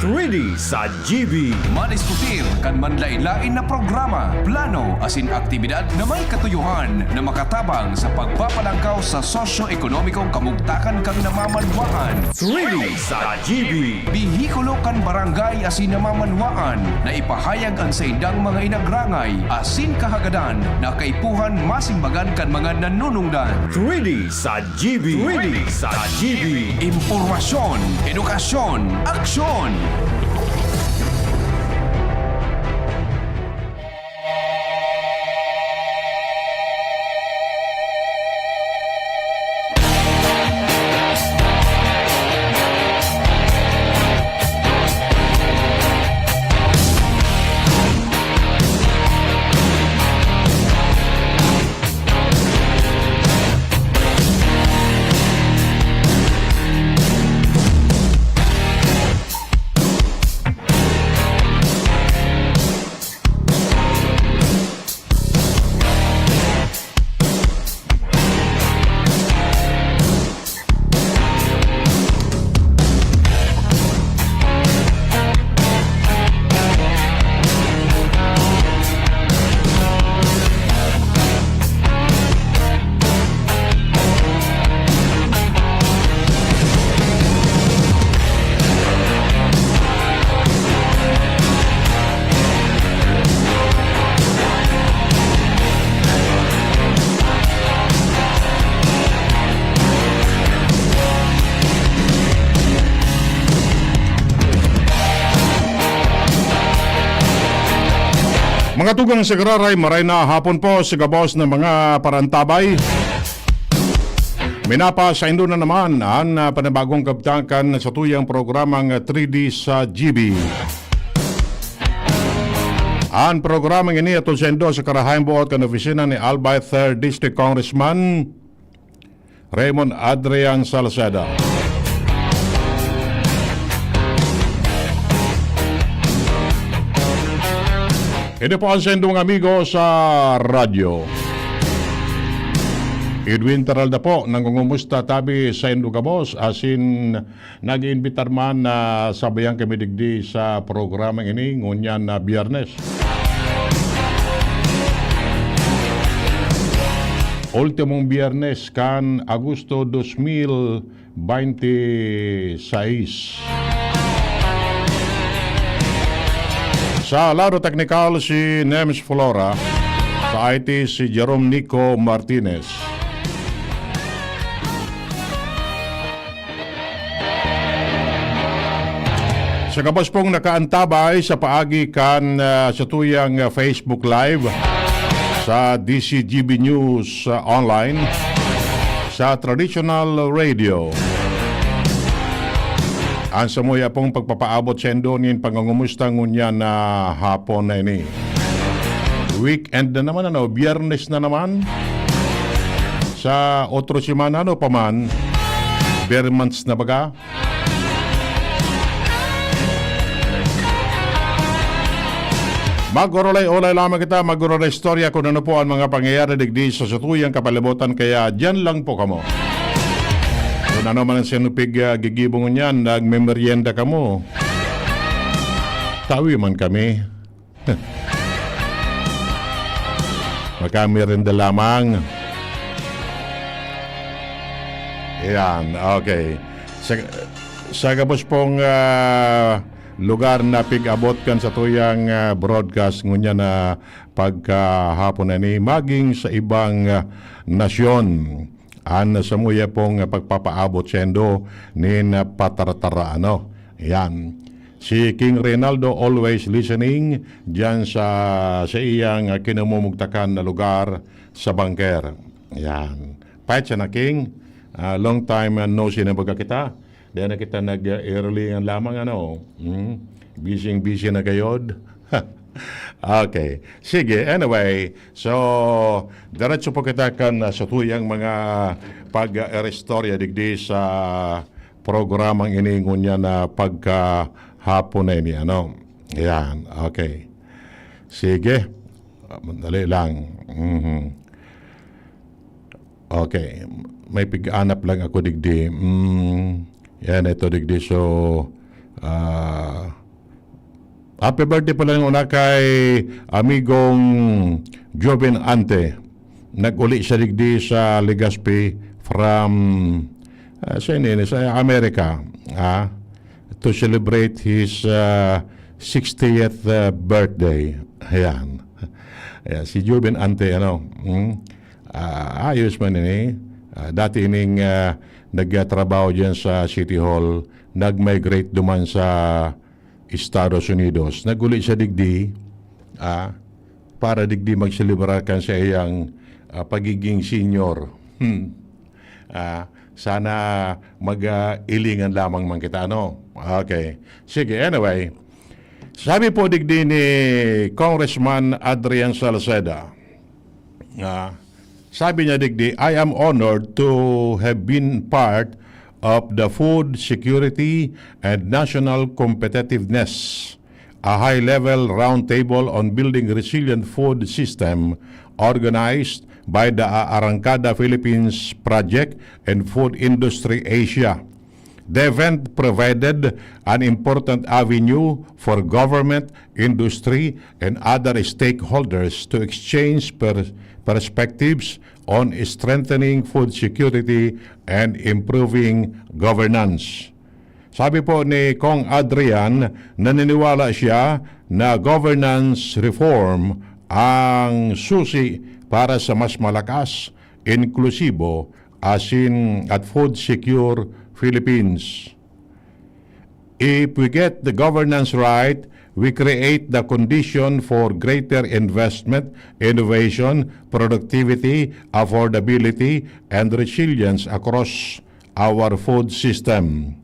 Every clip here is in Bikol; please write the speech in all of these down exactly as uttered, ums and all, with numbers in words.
Ready sa G B. Madiskutir kan manlain-lain na programa, plano asin aktibidad na may katuyohan na makatabang sa pagpapalangkaw sa sosyo-ekonomikong kamugtakan kan namamanwaan. Ready sa G B. Bihikulo kan barangay asin namamanwaan na ipahayag an saindang mga inagrangay asin kahagadan na kaipuhan masimbagan kan mga nanunungdan. Ready sa G B. Ready sa G B. Impormasyon, edukasyon, aksyon! Mga tugang sa Gararay, maray na hapon po sa gabos ng mga parantabay. Minapa saindo na naman an, ah, panibagong kabtangan sa tuyang programang three D sa G B. An programang ini ato saindo sa karahayang buot kan opisina ni Albay third District Congressman Raymond Adrian Salceda. Ini po ang saindong amigo sa radyo, Edwin Teralda po, nangungumusta tabi saindo gabos, asin nag-iimbitar man na sabayan kami digdi sa programang ini, ngunyan na Biyernes. Ultimong Biyernes kan Agosto dos mil binte seis. Sa lado teknikal, si Nems Flora. Sa I T, si Jerome Nico Martinez. Sa gabos pong nakaantabay sa paagi kan, ah, sa tuyang, ah, Facebook Live, sa D C G B News, ah, Online, sa Traditional Radio. An samuya pong pagpapaabot saindo nin pangungumusta ngunyan na hapon na ini. Weekend na naman, ano, Biyernes na naman. Sa otro semana, ano pa man, Ber months na baga. Mag-orolay-olay lamang kita, mag-orolay istorya kung ano po ang mga pangyayari digdi sa satuyang kapalibutan, kaya diyan lang po kamo. Kung ano man ang sinupig, ah, gigibong niyan, nagmemeryenda kamo. Tawi man kami. Makamerienda lamang. Ayan, okay. Sa, sa gabos pong, ah, lugar na pig-abot kan satuyang, ah, broadcast ngunyan na pagkahapon na ni, maging sa ibang, ah, nasyon. An samuya pong pagpapaabot saindo nin patartara, ano. Yan. Si King Reynaldo always listening diyan sa, sa iyang kinamumugtakan na lugar sa Bangker. Yan. Pait sana, King. Ah, long time, ah, no see na baga kita. Di na kita nag-early nga lamang, ano. Hmm? Busy-busy na gayod. Okay. Sige, anyway. So, diretso po kita kan, ah, satuyang mga pag-eristorya digdi sa programang ini ngunyan na pagkahapon na ini, ano. Ayan, okay. Sige. Ah, madali lang. Mhm. Okay. May pig-anap lang ako digdi. Mm, yan, ito digdi. So, Ah, happy birthday pala ng una kay amigong Joven Ante. Nag-uli siya digdi sa Legazpi from, ah, sa ini, sa Amerika, ah, to celebrate his, ah, sixtieth, ah, birthday. Ayan. Ayan, si Joven Ante, ano, hmm? Ah, ayos man ini. Ah, dati ining, ah, nagtrabaho diyan sa City Hall, nag-migrate duman sa Estados Unidos. Nag-uli siya digdi, ah, para digdi magselebrar kan sa iyang, ah, pagiging senior. Hmm. Ah, sana mag, ah, ilingan lamang man kita, ano? Okay. Sige, anyway. Sabi po digdi ni Congressman Adrian Salceda, ah, sabi niya digdi, "I am honored to have been part of the food security and national competitiveness, a high-level roundtable on building resilient food system organized by the Arrancada Philippines Project and Food Industry Asia." The event provided an important avenue for government, industry, and other stakeholders to exchange per- perspectives on strengthening food security and improving governance. Sabi po ni Cong Adrian, naniniwala siya na governance reform ang susi para sa mas malakas, inklusibo, asin at food secure Philippines. If we get the governance right, we create the condition for greater investment, innovation, productivity, affordability, and resilience across our food system.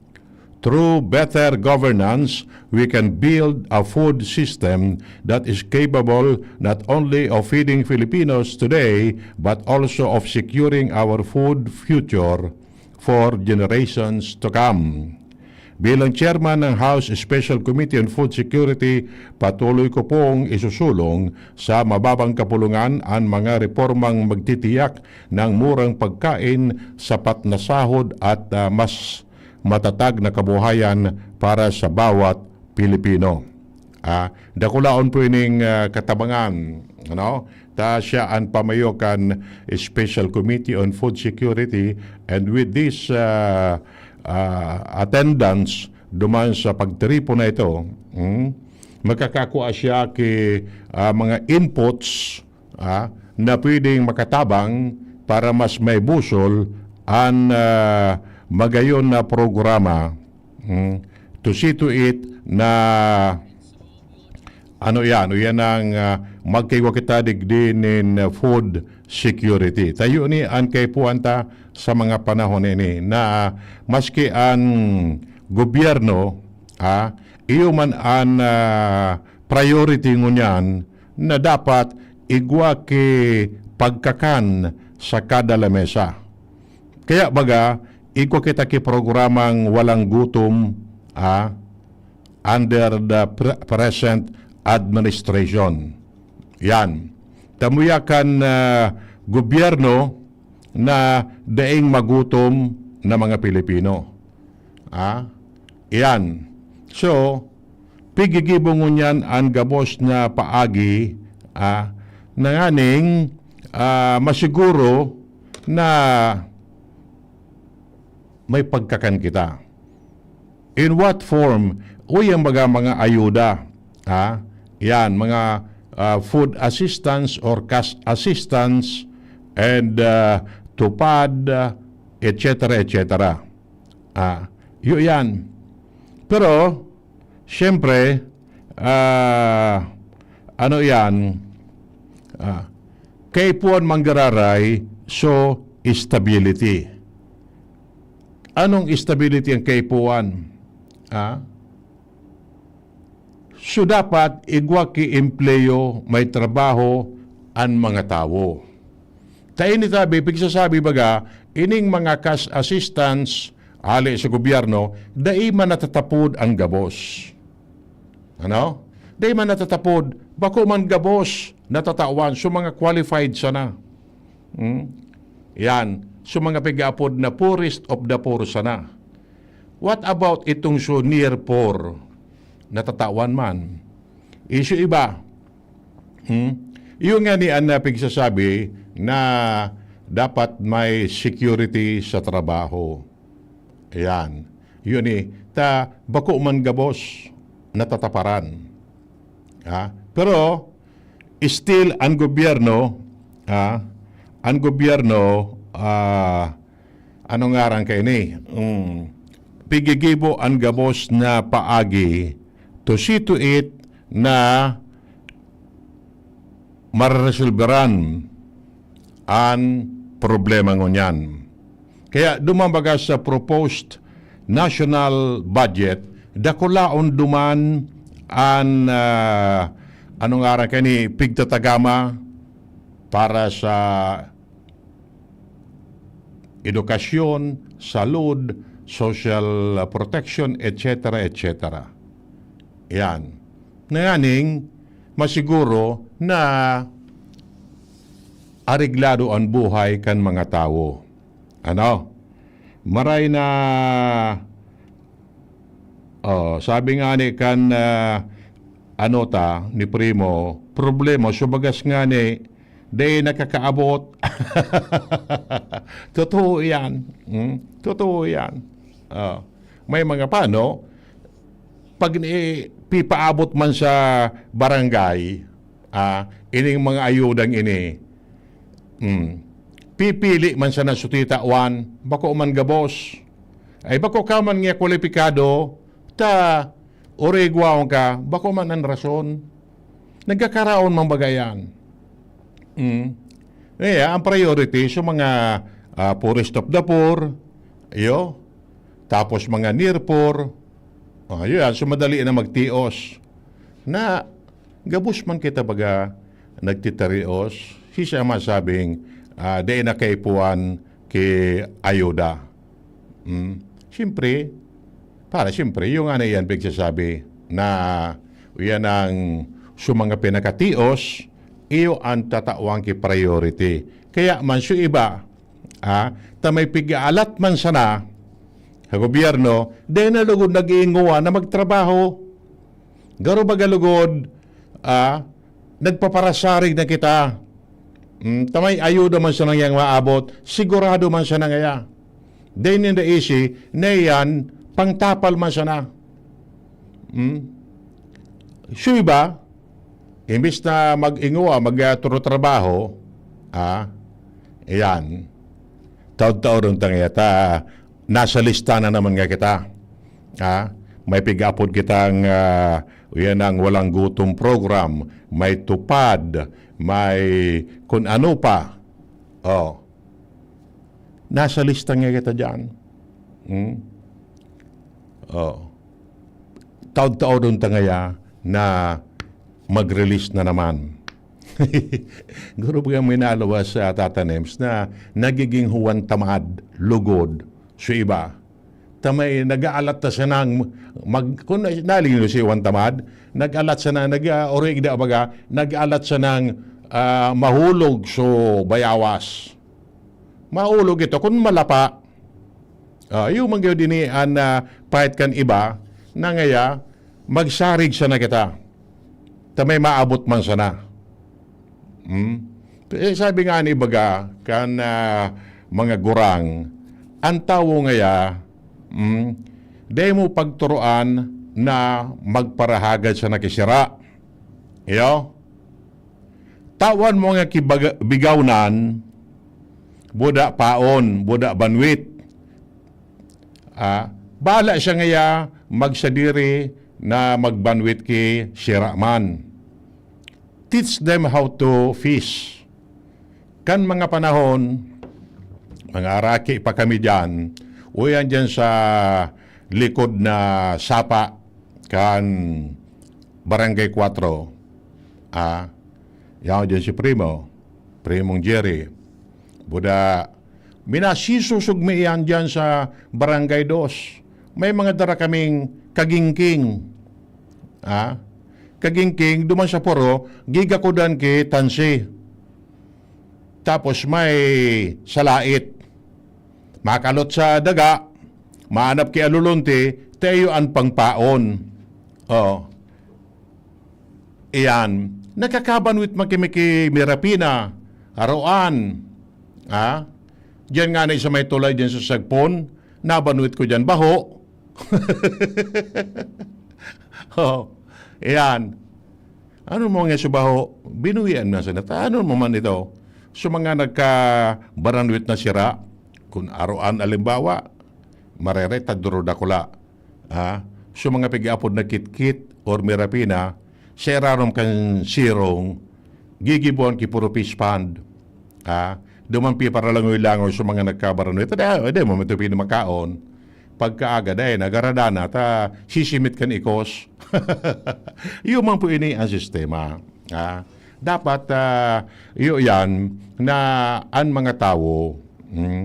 Through better governance, we can build a food system that is capable not only of feeding Filipinos today, but also of securing our food future for generations to come. Bilang chairman ng House Special Committee on Food Security, patuloy ko pong isusulong sa mababang kapulungan ang mga reformang magtitiyak ng murang pagkain, sapat na sahod at, ah, mas matatag na kabuhayan para sa bawat Pilipino. Ah, dakulaon po ining, ah, katabangan, ano? Ta siya an pamayo kan Special Committee on Food Security, and with this, ah, ah, attendance duman sa pagtiripon na ito, hmm, makakakua siya ki, ah, mga inputs, ah, na pwedeng makatabang para mas maibusol an, ah, magayon na programa, hmm, to see to it na ano yan, o yan ang, ah, magkaigwa kita digdi nin food security. Tayo ni an kaipuhan ta sa mga panahon ini na maski an gobyerno, ah, iyo man an, ah, priority ngunyan na dapat igwa ki pagkakan sa kada lamesa. Kaya baga, igwa kita ki programang walang gutom, ah, under the pre- present administration. Yan. Tamuya kan, ah, gobyerno na daing magutom na mga Pilipino. Ah, iyan. So, pigigibo ngunyan an gabos na paagi, ah, na nganing, ah, masiguro na may pagkakan kita. In what form? Uy, ang mga, mga ayuda, ha? Yan, mga, ah, food assistance or cash assistance and, ah, tupad, ah, et cetera, et cetera. Ah, yun yan. Pero, siyempre, ah, ano yan, ah, kaipuhan manggararay, so, stability. Anong stability ang kaipuhan? Ah? So, dapat igwa ki empleyo, may trabaho an mga tawo. Ta ini tabi, pigsasabi baga, ining mga cash assistance hali sa gobyerno, dai man natatapod ang gabos. Ano? Dai man natatapod, bako man gabos natatawan, so mga qualified sana. Hmm? Yan. So mga pigaapod na poorest of the poor sana. What about itong so near poor? Natatawan man. Issue iba. Hmm? Yung nga ni an pigsasabi na dapat may security sa trabaho. Ayan. Yun eh. Ta, bako man gabos natataparan. Ha? Pero, still, ang gobyerno, ha? Ang gobyerno, ah, ano ngaran kaini? Mm, pigigibo ang gabos na paagi to see to it na mareresolberan an problema ngunyan. Kaya duman baga sa proposed national budget, dakulaon duman an, ah, ano ngaran kani, pigtatagama para sa edukasyon, salud, social protection, et cetera, et cetera. Yan. Nanganing masiguro na areglado an buhay kan mga tawo. Ano? Maray na, oh, sabi nga ni kan, ah, ano ta, ni Primo, problema, subagas nga ni, dai nakakaabot. Totoo yan. Hmm? Totoo yan. Oh. May mga pano, pag ni, pipaabot man sa barangay, ah, ining mga ayudang ini, hmm, pipili man sana sa titawan, bako man gabos. Ay, bako ka man nga kwalipikado, ta, origwaon ka, bako man ang rason. Nagkakaraon man baga yan. Mm. Kaya, ang priority sa mga, ah, poorest of the poor, iyo, tapos mga near poor, oh, yun, so madali na magtios. Na, gabos man kita baga nagtitarios, si siya masabing, ah, dai na kaipuhan ki ayuda. Hmm. Siyempre, para siyempre, yung ano yan, pagsasabi na yan ang sa mga pinakatios, iyo ang tatawan ki priority. Kaya man sa iba, ah, ta may pig-aalat man sana sa gobyerno, dahil na lugod nag-iinguha na magtrabaho. Garo baga lugod, ah, nagpaparasarig na kita. Mm, ta may ayuda man sana ngayang maabot, sigurado man sana ngaya. Dai ninda isi na iyan, pangtapal man sana. Mm. So iba, imbis na mag-ingowa, mag-, ah, turo trabaho, ah, iyan, taod-taod ang tangayata, nasa lista na naman nga kita. Ah, may pig-apod kitang, ah, yan ang walang gutom program, may tupad, may kun ano pa. Oh. Nasa lista nga kita dyan. Hmm? Oh. Taod-taodon ta ngaya na mag-release na naman. Guro, baga may naluwas sa Tata Nems na nagiging huwan tamad, lugod, sa iba. Ta may nag-aalat ta sanang mag-, kung na-, nalingin si Juan Tamad, nag-alat sana, nag-, ah, origda baga, nag-alat sanang, ah, mahulog so bayawas. Mahulog ito kung malapa. Ah, yung mga dini an, ah, pahit kan iba, na ngaya, magsarig sana kita. Ta may maabot man sana. Hmm? Eh, sabi nga ni baga kan, ah, mga gurang, ang tawo ngaya, hmm, dai mo pagturoan na magparahagad sa nakisira. Iyo? Tawan mo nga kibaga-, bigawnan, buda paon, buda banwit. Ah, bala siya ngaya magsadiri na magbanwit ki sira man. Teach them how to fish. Kan mga panahon, mga araki pa kami diyan, uyan diyan sa likod na sapa kan Barangay Cuatro. Ah, yaon diyan si Primo, Primong Jerry. Buda, minasisusog mi iyan diyan sa Barangay Dos. May mga dara kaming kagingking. Ah, kagingking, duman sa puro, gigakudan ki tansi. Tapos may salait. Makalot sa daga, maanap ki alulunti, tayo an pangpaon. Oh. Iyan. Nakakabanwit man kami ki Mirapina, Aroan. Ha? Diyan nga na sa may tulay diyan sa Sagpon, nabanwit ko diyan baho. Oh, iyan. Ano mo nga subaho? Binuhian na sana. Ta-, ano mo man ito? So, mga nagkabaranwit na sira, kung aroan, alimbawa, marereta, duro dakula. Ha? So, mga pig-aapod na kitkit or mirapina, sa irarom kan sirong, gigibuan ki puro fish pond. Ha? Duman pi paralangoy-langoy sa mga nagkabaranwit. Tada, ade mo, ito pinamakaon. Pagkaaga, dai, nagarada na, ta, sisimit kan ikos. Iyo man po ini ang sistema. Ha? Dapat, ah, iyo yan, na ang mga tawo, mm,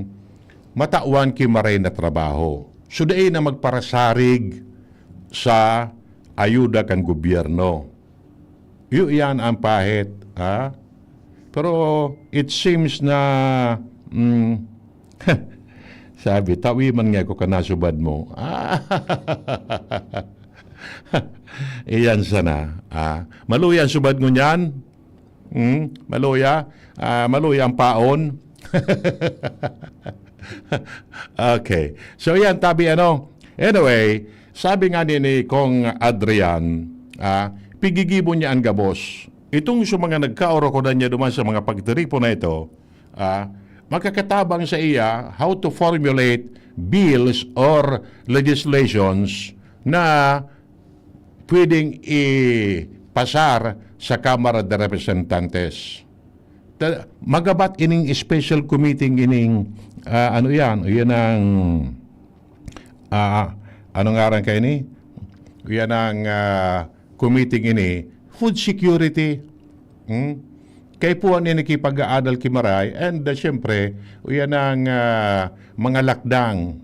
matawan ki maray na trabaho. So, dai na magparasarig sa ayuda kan gobyerno. Iyo yan ang pahit, ha? Pero it seems na, mm, sabi, "Tawi man nga ako kanasubad mo." Iyan sana, ah. Maluya ang subad ngunyan? Hmm? Maluya? Ah, maluya ang paon? Okay. So, yan, tabi ano. Anyway, sabi nga ni, ni Kong Adrian, ah, pigigibo niya ang gabos. Itong sa mga nagkaorokodan niya duman sa mga pagtiripon na ito, ah, makakatabang sa iya how to formulate bills or legislations na pwedeng ipasar sa Kamara de Representantes. Ta-, magabat ining special committee ining, ah, ano yan? Yan ang, ah, ano ngaran ka ini? Yan ang, ah, committee ini, food security. Hmm? Kay puwan ini kipag-aadal ki Maray, and, ah, siyempre, yan ang, ah, mga lakdang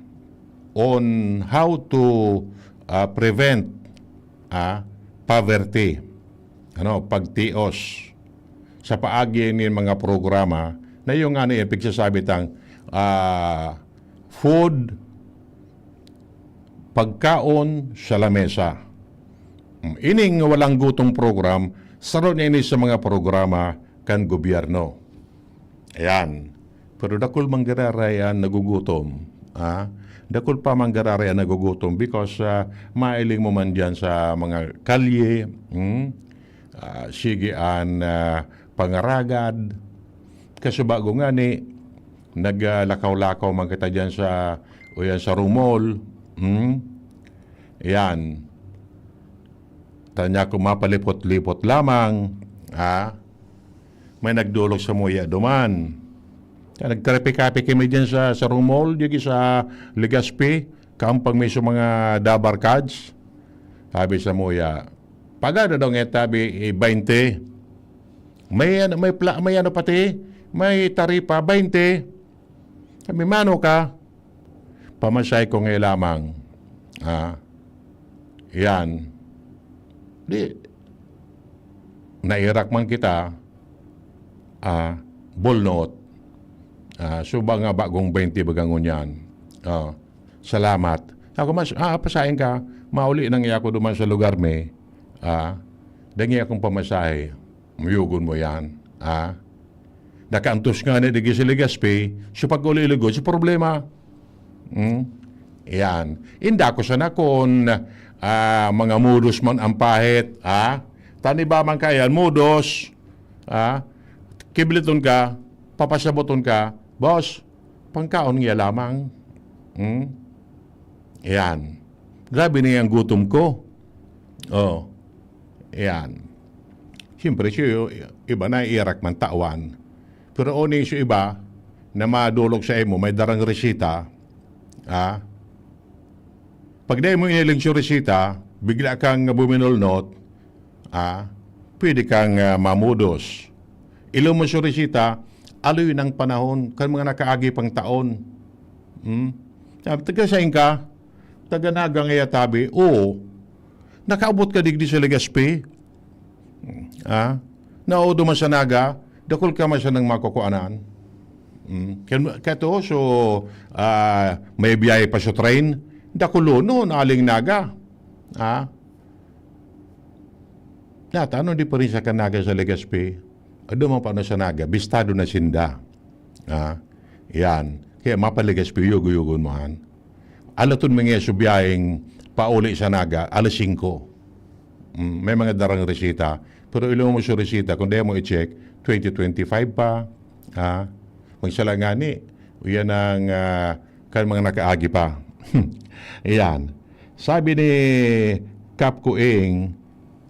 on how to, ah, prevent, ah, poverty, ano, pagtios sa paagi nin mga programa na yung ano, yung pigsasabi tang, ah, food, pagkaon sa lamesa. Ining walang gutom program, saro na ini sa mga programa kan gobyerno. Ayan. Pero dakul manggararay an nagugutom, ah. Dakul pa manggararay an nagugutom because, ah, mailing mo man diyan sa mga kalye, hmm? Ah, sige an, ah, pangaragad. Kasubago ngani, nag, ah, lakaw-lakaw man kita diyan sa, o yan, sa Rumol, hmm? Yan. Tanya ko mapalipot-lipot lamang, ha? May nagdolok samuya duman. Kaya nagkape-kape kami diyan sa, sa Rumol, dyan sa Legazpi, kampang may sa mga dabarkads. Sabi samuya, "Pagano daw nga tabi, eh, baynte?" May ano, may pla-, may ano pati, may taripa, baynte. Sabi, "Mano ka?" Pamasahe ko ngayon lamang. Ah, yan. Di, nairak man kita, ah, bulnot. Ah, suba nga bagong baynte baga ngunyan. Ah, salamat. Ako mas, ah, pasahin ka, mauli nang ako duman sa lugar mi. Ah, dangi akong pamasahe. Muyogon mo yan. Ah, nakaantos nga ni Digi si Legazpi, so pag-uli-ligod, si problema. Hmm? Yan. Inda ko sana kun, ah, mga mudos man ang pahit, ah. Taniba man kaiyan, mudos, ah. Kibliton ka, papasaboton ka, "Boss, pangkaon niya lamang." Hmm? Yan. Grabe na yung gutom ko. Oh. Yan. Siyempre, siya, iba na iyarak man tawan. Pero oni siya iba na madolok sa imo, may darang resita, ah, pag dai mo iniling sa resita, bigla kang buminulnot, ah, pwede kang, ah, mamudos. Ilong mo sa resita, aloy ng panahon, kan mga nakaagi pang taon. Hmm? Sabi, "Taga sain ka?" "Taga Naga ngaya tabi." "Oo. Nakaabot ka digdi sa Legazpi?" Ah, naodo man sa Naga, dakul ka man siya nang makukuanan. Mm. Kaya, kaya to, so, ah, may biyahe pa sa train, Dakulonon, aling Naga. Ha? Nata, ano diferensya kan Naga sa Legazpi? Ado man pa na sa Naga, bistado na sinda. Ha? Yan. Kaya mapa-Legazpi, yugo-yugon mo, han. Alaton mga subiyahing pauli sa Naga, alas singko. Mm, may mga darang resita. Pero ilo mo sa resita, kung di mo i-check, twenty twenty-five pa. Ha? Kung isa lang nga ni, yan ang, ah, kan mga nakaagi pa. Yan. Sabi ni Kap Kuing,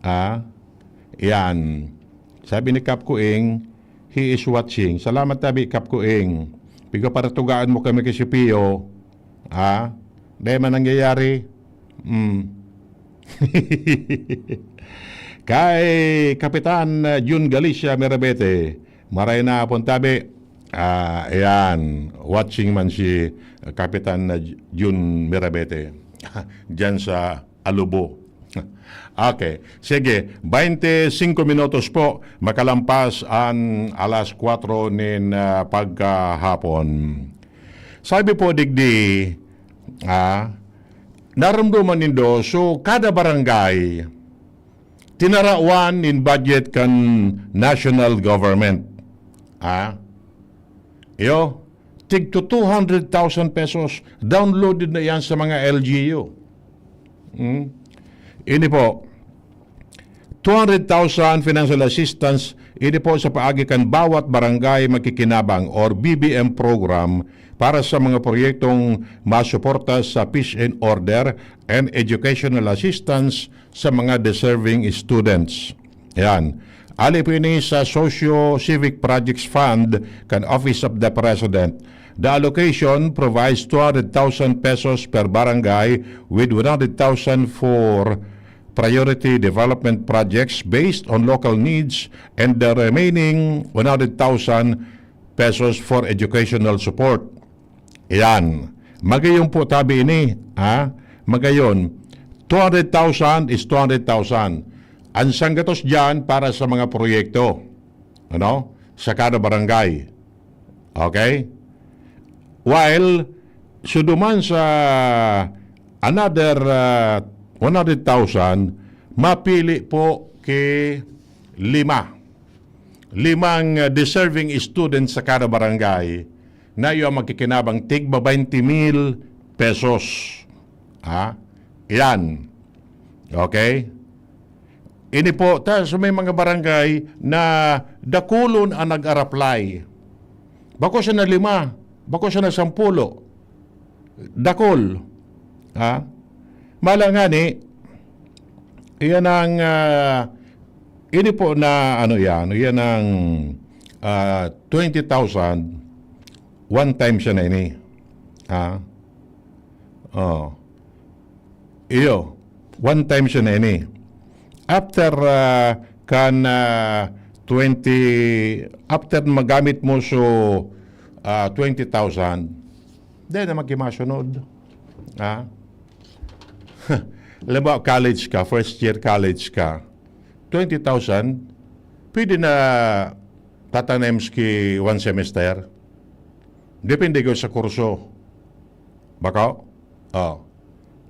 ah, yan. Sabi ni Kap Kuing, he is watching. Salamat tabi, Kap Kuing. Piga paratugaan mo kami kay si Pio. Ah, dahil man nangyayari. Mm. Kay Kapitan, uh, Jun Galicia Mirabete, maray na hapon tabi. Ah, ayan, watching man si Kapitan, uh, Jun Mirabete. Diyan sa Alubo. Okay. Sige, twenty-five minutos po makalampas an alas kwatro nin, ah, pagkahapon. Sabi po digdi, ah, narumduman nindo, so kada barangay, tinarawan nin budget kan national government. Ah, iyo, tig to two hundred thousand pesos, downloaded na yan sa mga L G U. Hmm? Ini po, two hundred thousand financial assistance, ini po sa paagi kan bawat barangay magkikinabang or B B M program para sa mga proyektong masuporta sa peace and order and educational assistance sa mga deserving students. Yan. Ali po ini sa Socio-Civic Projects Fund kan Office of the President. The allocation provides two hundred thousand pesos per barangay, with one hundred thousand for priority development projects based on local needs and the remaining one hundred thousand pesos for educational support. Iyan. Magayon po tabi ini, ha? Magayon, two hundred thousand is two hundred thousand. Ang sanggatos diyan para sa mga proyekto, ano? Sa kada barangay. Okay? While, so duman sa another, ah, one hundred thousand, mapili po ki lima. Limang, ah, deserving students sa kada barangay na iyo ang magkikinabang tigba twenty mil pesos. Ha? Iyan. Okay? Ini po, ta, so may mga barangay na dakulon ang nag-a-apply. Bako siya na lima, bako siya na sampulo. Dakul. Ha? Mala nga ni, iyan ang, ah, ini po na, ano yan, iyan ang, ah, twenty thousand, one time siya na ini. Ha? Oh. Iyo, one time siya na ini. After, ah, kan, ah, twenty, after magamit mo so, ah, twenty thousand, dahil na magkimasunod. Ha? Alam mo, college ka, first year college ka, twenty thousand, pwede na tatanems ki one semester. Depende ko sa kurso. Bako? Oh.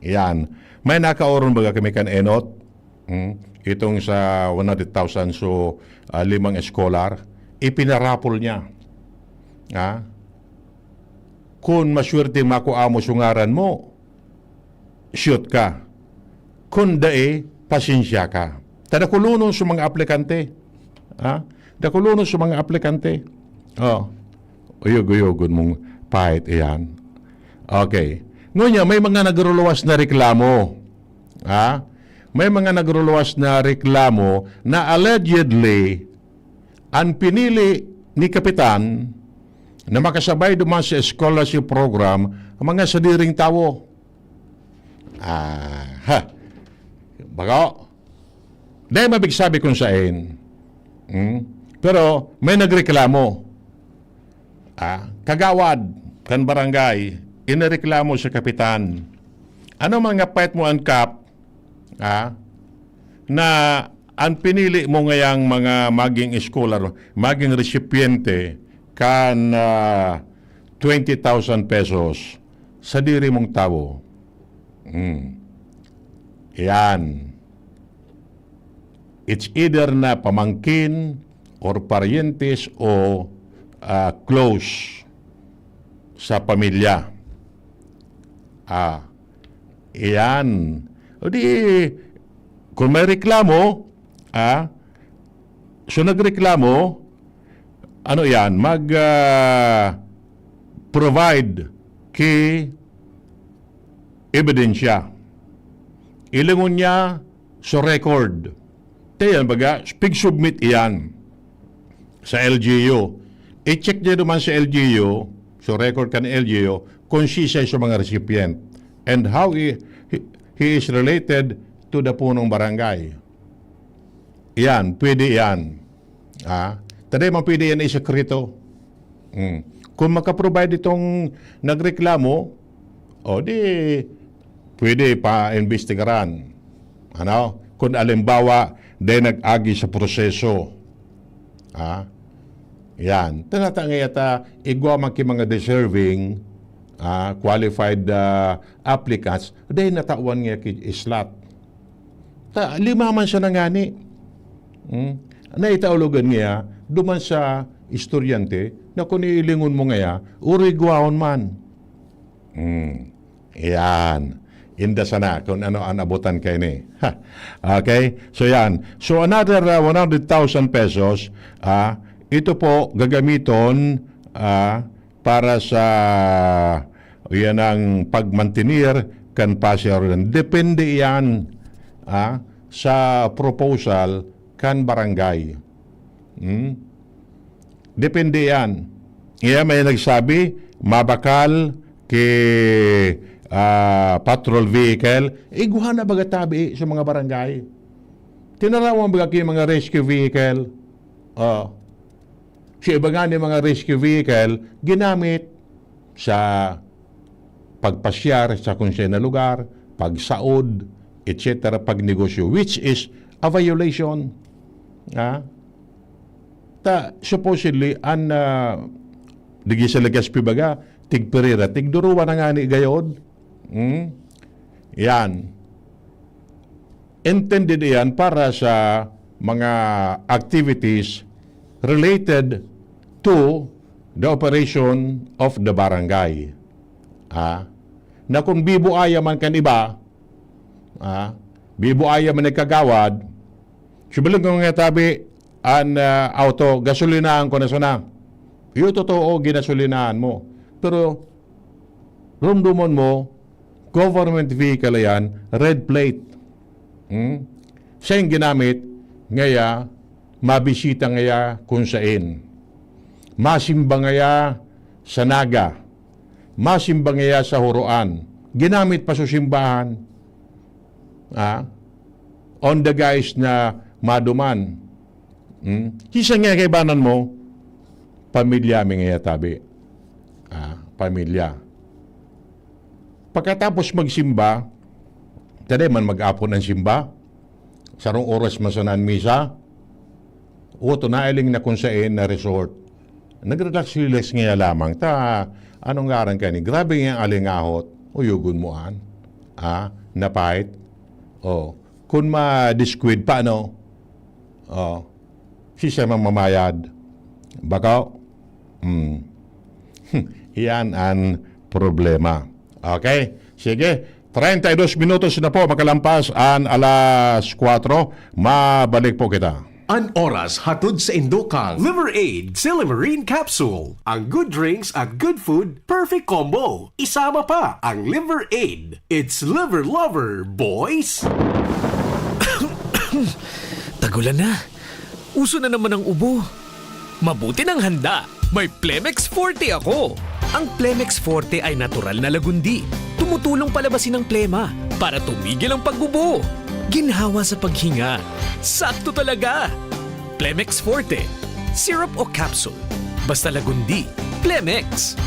Yan. May nakaoron baga kami kan enot? Hmm? Itong sa one hundred thousand, so, ah, limang scholar, ipinarapol niya. Ha? Kun maswerte makua mo so ngaran mo, shoot ka. Kun dai, pasensya ka. Ta dakulonon sa mga aplikante. Ha? Dakulonon sa mga aplikante. Oh. Uyog-uyogon mong pahit iyan. Okay. Ngunyan, may mga nagruluwas na reklamo. Ha? May mga nagruluwas na reklamo na allegedly, ang pinili ni Kapitan na makasabay duman sa scholarship program, ang mga sadiring tawo. Ah, ha. Bako? Dai mabigsabi kung saen. Hmm? Pero may nagreklamo. Ah, kagawad kan barangay, inireklamo sa kapitan. Ano man nga pwet mo an kap, ah, na an pinili mo ngayang mga maging scholar, maging resipyente kan, ah, twenty thousand pesos, sadiri mong tawo. Hmm. Yan. It's either na pamangkin or paryentes o, ah, close sa pamilya. Ah, iyan. O di, kung may reklamo, ah, so nagreklamo, ano yan, mag, ah, provide ki ebidensya. Ilingon niya sa record. Kaya baga, pig-submit iyan sa L G U. I-check niya naman sa L G U, sa record kan L G U, kung siya sa mga recipient and how he, he, he is related to the punong barangay. Iyan, pwede iyan. Ah, taday man pwede iyan isekreto. Hmm. Kung makaprovide itong nagreklamo, o di, pwede pa-imbestigaran. Ano? Kung alimbawa, dahil nag-agi sa proseso. Ah, yan. Tanata nga yata, igwa man ki mga deserving, ah, qualified, ah, applicants, dahil natawan nga ki slot. Ta, lima man siya nangani. Hmm? Naitaulugan niya, duman sa estudyante, na kung iilingon mo ngaya, urigwahon man. Hmm. Yan. Inda sana kung ano ang abutan kaini. Ha. Okay? So yan. So another, uh, one hundred thousand pesos, ah, ito po gagamiton, ah, para sa, yan ang pagmantenir kan Paseo Oriental. Depende yan, ah, sa proposal kan barangay. Hmm? Depende yan. Iya may nagsabi, mabakal ki, ah, patrol vehicle, igwa na baga tabi sa mga barangay. Tinarawan baga ki mga rescue vehicle. Oh. Sa iba nga ni mga rescue vehicle, ginamit sa pagpasyar sa kung saan na lugar, pagsaod, et cetera, pagnegosyo, which is a violation. Ah? Ta, supposedly, an, ah, digi sa Legazpi baga, tigperira, tigduruwa na nga ni gayod. Hmm? Yan. Intended iyan para sa mga activities related to the operation of the barangay. Ah, na kung bibuaya man kan iba, ah, bibuaya man ang kagawad, sibuling ko nga tabi, an, ah, auto, gasolinahan ko na sana. Iyo totoo, ginasolinahan mo. Pero, rumdumon mo, government vehicle yan, red plate. Hmm? Siya yung ginamit, ngaya, mabisita ngaya kung sain. Masimba ngaya sa Naga. Masimba ngaya sa Huroan. Ginamit pa sa simbahan. Ah? On the guise na maduman. Hmm? Siya nga kaibanan mo, pamilya mi ngaya tabi. Ah, pamilya. Pagkatapos magsimba, taday man mag-apon ang simba, sarong oras man sana an misa, o to nailing na kung sain na resort. Nagre-relax-relax ngaya lamang. Ta, anong ngaran ka ni? Grabe nga alingahot. Uyugon mo an. Ah, napait. Oh, kung ma-disquid pa, ano? Oh, si siya mamamayad. Baka, hmm. Iyan ang problema. Okay? Sige. Treinta y dos minutos na po makalampas an alas kwatro. Mabalik po kita. An oras hatod sa indo kan Liver Aid Silymarin Capsule, ang good drinks at good food, perfect combo. Isama pa ang Liver Aid. It's Liver Lover, boys! Tagulan na. Uso na naman ang ubo. Mabuti nang handa. May Plemex Forte ako. Ang Plemex Forte ay natural na lagundi. Tumutulong palabasin ang plema para tumigil ang pag-ubo. Ginhawa sa paghinga. Sakto talaga. Plemex Forte. Syrup o capsule. Basta lagundi. Plemex.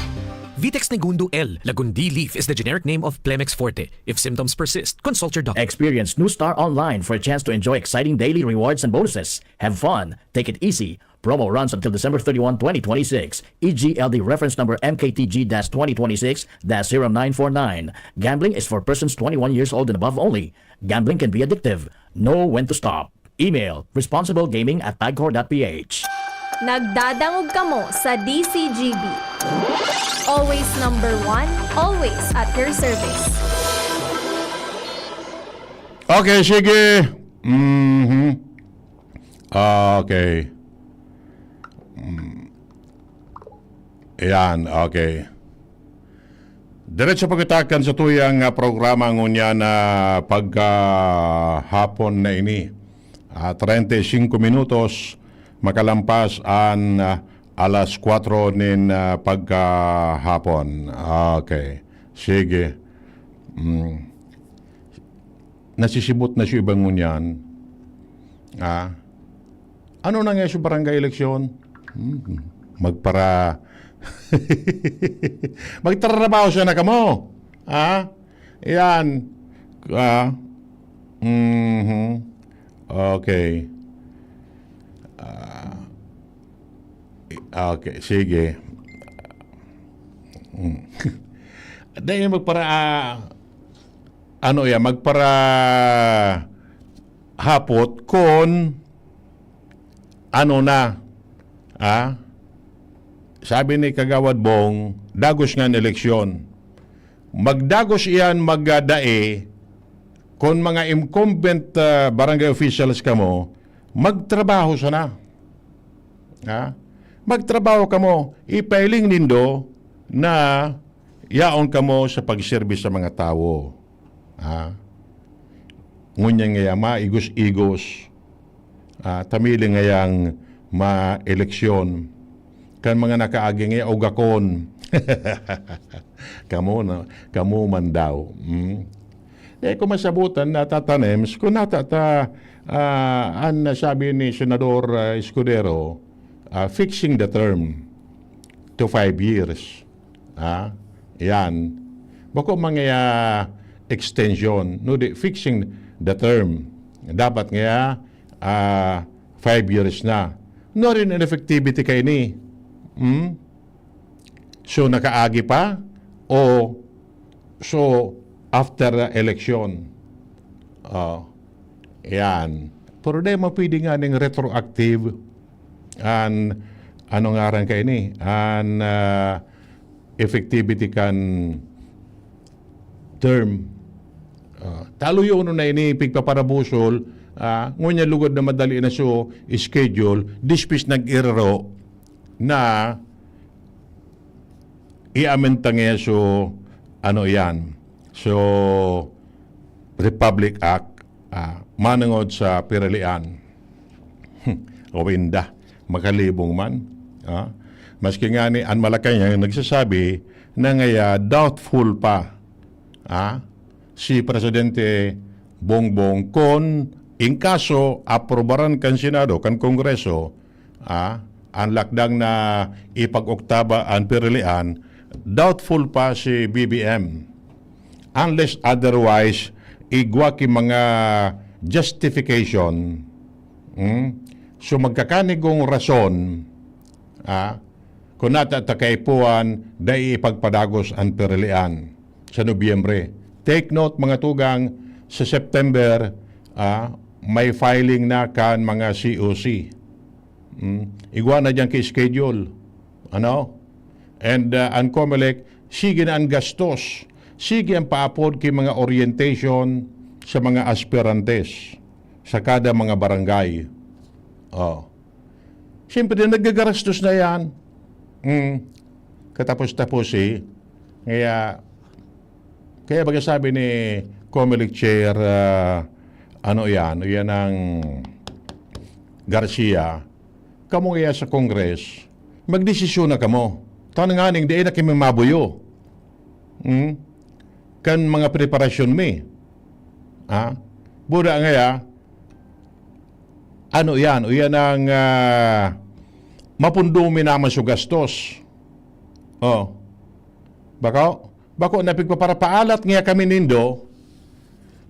Vitex Negundo L. Lagundi leaf is the generic name of Plemex Forte. If symptoms persist, consult your doctor. Experience New Star Online for a chance to enjoy exciting daily rewards and bonuses. Have fun, take it easy, Promo runs until December thirty-one, twenty twenty-six. E G L D reference number M K T G dash twenty twenty-six dash zero nine four nine. Gambling is for persons twenty-one years old and above only. Gambling can be addictive. Know when to stop. Email responsiblegaming at pagcor dot p h. Nagdadangog kamo sa D C G B. Always number one, always at your service. Okay, sige. Mhm. Okay. Mm. Yan, okay. Diretso pagkatakan sa tuyang ah, programa ngunyan na pagkahapon na ini. Ah, treinta y cinco minutos makalampas an ah, alas kwatro nin ah, pagkahapon. Okay. Sige. Mm. Nasisibot na siya ibang ngunyan. Ah? Ano na nga sa barangay eleksyon? Hmm. Magpara... Magtrabaho siya na kamo. Ha? Yan. Ah. Mhm. Okay. Ah. Okay, sige. Hmm. Dahil magpara... ah, ano yan, magpara... hapot kon ano na, ah? Sabi ni Kagawad Bong, dagos nga an eleksyon. Magdagos iyan magdadae kon mga incumbent ah, barangay officials kamo, magtrabaho sana. Ha? Magtrabaho kamo, ipahiling nindo na yaon kamo sa pagserbi sa mga tawo. Ha? Ngunyan ngaya maigos-igos, ah, ta mili ngayang maeleksyon kan mga nakaagi ngaya ugakon. Kamo na, kamo man daw. Hmm? Dai ko masabotan na tatanems kun nata ta ah, an sabi ni Senador ah, Escudero, ah, fixing the term to five years. Ha? Yan. Bako mga extension, no, di, fixing the term. Dapat nga ah, five years na. No rin ineffectivity kaini. Hmm? So nakaagi pa o so after the election? Ah, yan. Pero di mo pwede nga ning retroactive an ano ngaran kaini, an ah, effectivity kan term. Ah, ta luyonon na ini pigpaparabusol, ah, ngunyan lugod na madali na so schedule, dispis nag-iraro na i-amend ta ngayon so ano yan, so Republic Act, ah, manungod sa piralian. Awinda, makalibong man. Ah. Maski nga ni an Malacañang nagsasabi na ngaya doubtful pa ah, si Presidente Bongbong kon in kaso aprobaran kan Senado, kan Kongreso, ah, an lakdang na ipag-oktaba an piralian, doubtful pa si B B M. Unless otherwise, igwa ki mga justification. Hmm? So magkakanigong rason, ah, kun nata ta kaipuhan, dai ipagpadagos an piralian sa Nobyembre. Take note, mga tugang, sa September, ah, may filing na kan mga C O C. Mm, igwa na diyan ki schedule. Ano? And ah, an Comelec, sige na an gastos. Sige ang paapod ki mga orientation sa mga aspirantes sa kada mga barangay. Oh. Siyempre, nagagarastos na yan. Mm. Katapos-tapos eh. Kaya, kaya baga sabi ni Comelec Chair, ah, ano yan, o yan ang Garcia, kamo kaya sa Congress, magdesisyon na kamo. Tanong nga ning, di na kami mabuyo. Hmm? Kan mga preparasyon mi. Ha? Buda ngaya, ano yan? O yan ang ah, mapundo mi naman sa gastos. Oh. Bako, bako na pigpaparapaalat nga kami nindo,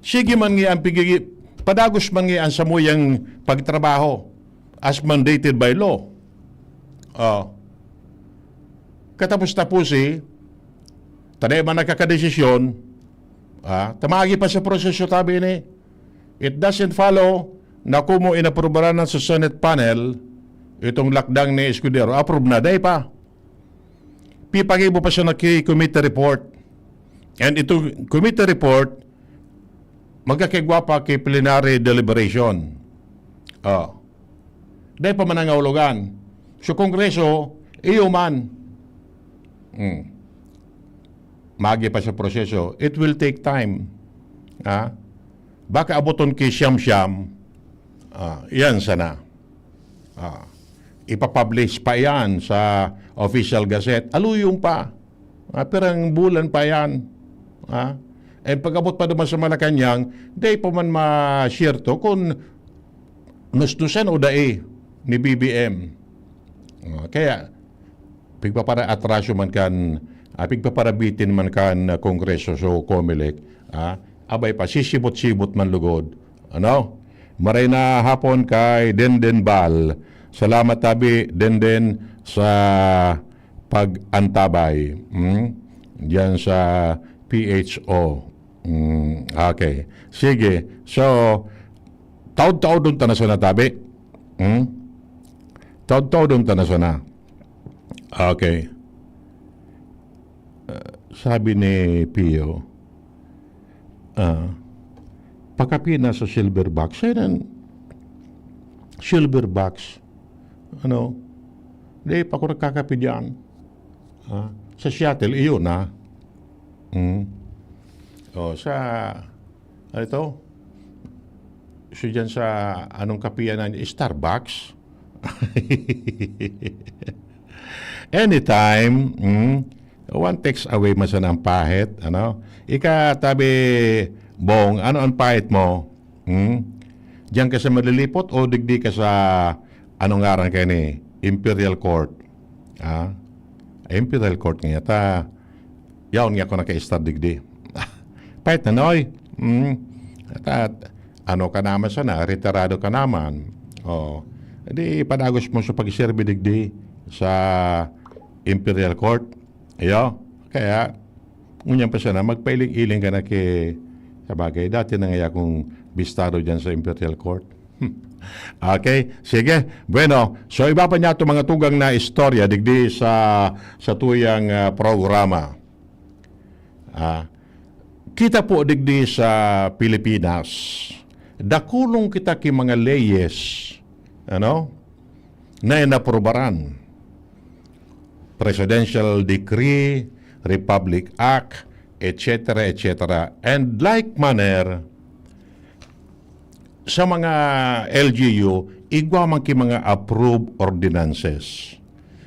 sige man nga ang pigigi, padagos man nga ang samuyang pagtrabaho as mandated by law. Oh. Katapos-tapos, eh, ta dai man nagkakadesisyon, ah, ta maagi pa sa proseso, tabi ni. It doesn't follow na komo inaprubaran na sa Senate panel itong lakdang ni Escudero. Approve na, dai pa. Pipagibo pa siya na ki committee report. And itong committee report, magkakigwa pa ki plenary deliberation. Oh. Dai pa man nangahulugan. So, Kongreso, iyo man. Hmm. Maagi pa sa proseso. It will take time. Ha? Baka aboton ki siyam-siyam. Ah, yan sana. Ah, ipapublish pa yan sa official gazette. Aluyong pa. Ah, pirang bulan pa yan. Ah, eh, pag-abot pa naman sa Malacanang, dai pa man masyerto kung nusnusan o dai ni B B M. Ah, kaya, pigpapara-atraso man kan, ah, pigpaparabitin man kan, ah, Kongreso, so Comelec, ah, abay pa, sisibot-sibot man lugod. Ano? Maray na hapon kay Denden Bal. Salamat tabi, Denden, sa pag-antabay. Hmm? Diyan sa P H O. Hmm, okay. Sige. So, taod-taodon ta na sana tabi. Hmm? Taod-taodon ta na sana. Okay. Ah, sabi ni Pio, ah, "Pakapi na sa silver box." Saan ang silver box? Ano? Di pa ako nagkakapi diyan. Ah, sa Seattle, iyon na. Hmm. Oh, sa, ano ito? So, dyan sa, anong kapiyan na, Starbucks? Anytime, hmm, one text away man sana ang pahit, ano? Ika, tabi, Bong, ano ang pahit mo? Hmm? Diyan ka sa Malilipot o digdi ka sa, anong ngaran kayo ni? Imperial Court. Ah? Imperial Court nga yata. Yaon nga ako naka-start digdi. Pahit na, noy. Hmm? At, at, ano ka naman sana, retirado ka naman. Oh. Di padagos mo sa pagserbi digdi sa Imperial Court. Ayo? Kaya, ngunyan pa sana, magpailing-iling ka na ki, sabagay, dati na nga akong bistado dyan sa Imperial Court. Okay, sige. Bueno, so iba pa niya itong mga tugang na istorya digdi sa, sa tuyang, ah, programa. Ah, kita po digdi sa Pilipinas, dakulong kita ki mga leyes, ano, na inaprobaran. Presidential Decree, Republic Act, et cetera, et cetera. And like manner, sa mga L G U, igwa man ki mga approved ordinances.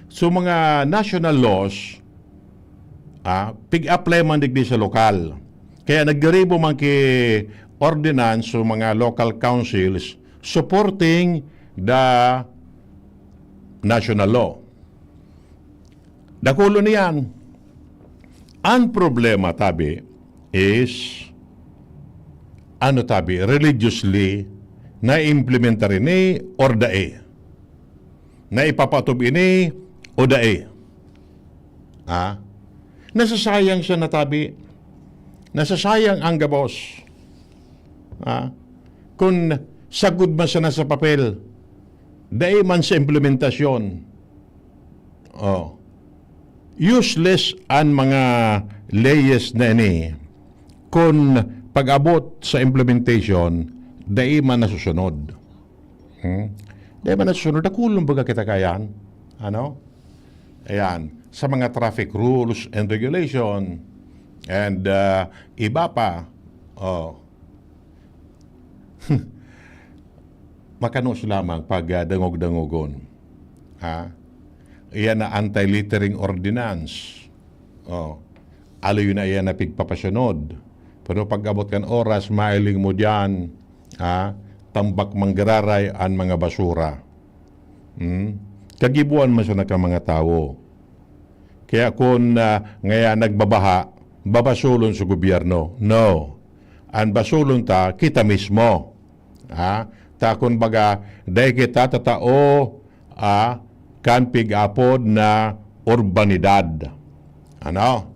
So, mga national laws, ah, pig-apply man digdi sa lokal. Kaya nagdiribo man ki ordinance sa mga local councils supporting the national law. Dakulon iyan. Ang problema, tabi, is, ano tabi, religiously, na-implementar ini or dai? Na ipapatob ini o dai? Ha? Nasasayang siya na tabi. Nasasayang ang gabos. Ha? Kung sagud man sana sa papel, dai man sa implementasyon. Oh. Useless an mga leyes na ini kun pag-abot sa implementation, dai man nasusunod. Hmm? Dai man nasusunod. Dakulon baga kita kayan. Ano? Ayan. Sa mga traffic rules and regulation and, ah, iba pa. Oh. Makanos lamang pag, ah, dangog-dangogon. Ha? Iyan na anti-littering ordinance. Oh. Aloy na iyan na pigpapasunod. Pero pag-abot kan oras, mailing mo diyan, ha? Tambak manggararay an mga basura. Hmm? Kagibuan man sana kan mga tawo. Kaya kun, ah, ngaya nagbabaha, babasolon sa gobyerno. No. An basolon ta, kita mismo. Ha? Ta kun baga, dai kita tatao, ah, kan pig-apod na urbanidad. Ano?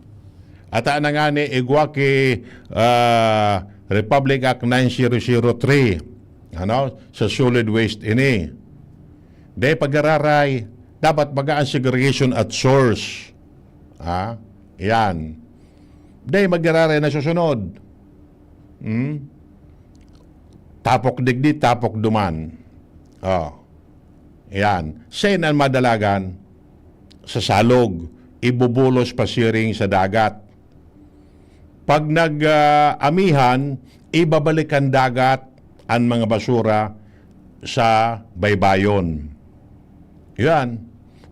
Ata na nga ni igwa ki, ah, Republic Act nine zero zero three, ano, sa solid waste ini. Dai pagararay, dapat magaan segregation at source. Ha? Yan. Dai magararay na susunod. Hmm? Tapok digdi, tapok duman. Oh. Yan. Sain an madalagan? Sa salog, ibubulos pasiring sa dagat. Pag nag, ah, amihan, ibabalik kan dagat an mga basura sa baybayon. Yan.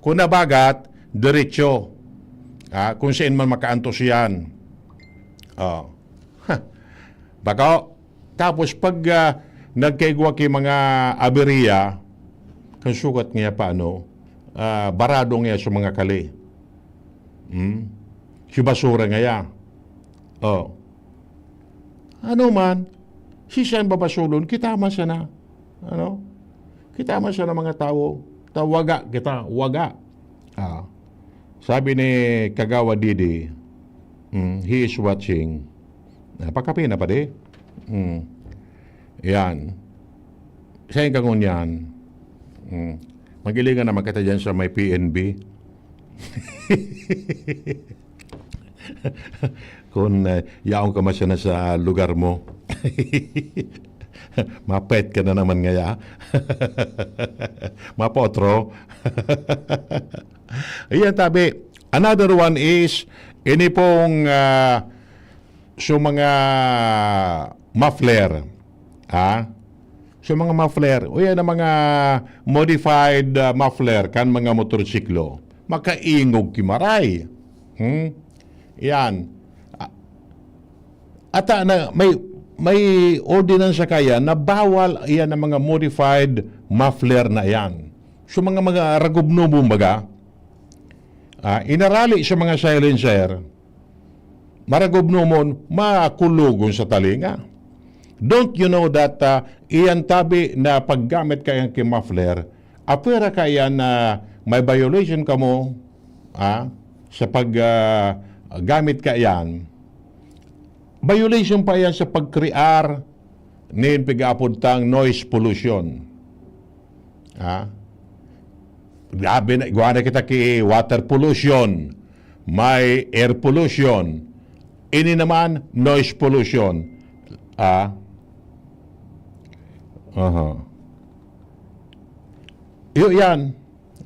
Kung nabagat, diretso. Ah, kung saan man makaantos yan. Oh. Bako, tapos pag, ah, nagkaigwa ki mga aberya, kan sukat niya pa, ano, ah, barado niya sa mga kali. Hmm? Si basura ngaya. Oh. Ano man, si saan babasulon? Kita man sana. Ano? Kita man sana mga tawo. Tawaga kita, waga. Ah. Sabi ni Kagawa Didi, mm, he is watching. Napakapi na pa di. Mm. Yan. Sa yung kangunyan, mm, magilingan naman kita dyan sa may P N B. Kung, eh, yaon ka man sana sa lugar mo. Mapet ka na naman ngaya. Mapotro. Ayan, tabi. Another one is, ini pong, ah, so mga muffler. Ha? So mga muffler. O yan ang mga modified, ah, muffler kan mga motorsiklo. Makaingog ki maray. Hmm? Yan. A-, ata na may, may ordinansa kaya na bawal yan ang mga modified muffler na yan. So mga, mga ragubnubon baga, ah, inarali sa mga silencer, maragubnubon, makulogon sa talinga. Don't you know that, ah, iyan tabi na paggamit kaiyan ki muffler, apwera kaiyan na may violation kamo, ah, sa pag, ah, gamit kaiyan, violation pa iyan sa pagkrear nin pig-aapod tang noise pollution. Ha? Grabe na, igwa na kita ki water pollution, may air pollution. Ini naman, noise pollution. Ah? Aha. Iyo yan.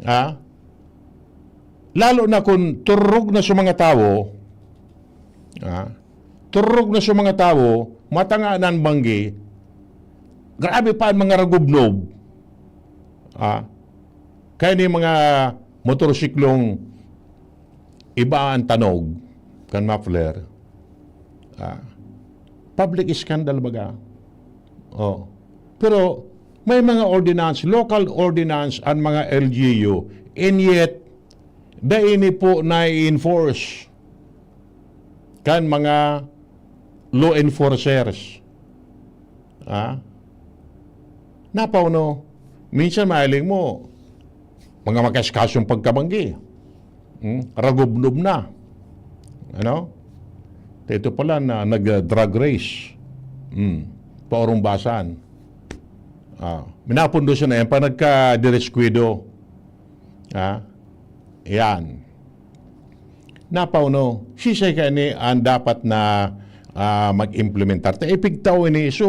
Ah? Lalo na kung turog na sa mga tawo, ah, turog na sa mga tawo, matanga na an banggi, grabe pa an mga ragubnob. Ah, kaya ni mga motorsiklong iba an tanog kan muffler. Ah, public scandal baga. Oh. Pero may mga ordinance, local ordinance an mga L G U, and yet, dai ini po nai-enforce kan mga law enforcers. Ah? Napauno, minsan mahiling mo, mga makaskasong pagkabanggi. Hmm? Ragubnob na. Ano? Ito pala na nag-drag race. Hmm. Paurong basan. Ah, minapundo siya na yan pa nagka-direscuido. Ah, yan. Napauno, sisay kaya ni ang dapat na, ah, mag-implementar? Ta ipigtao ini. So,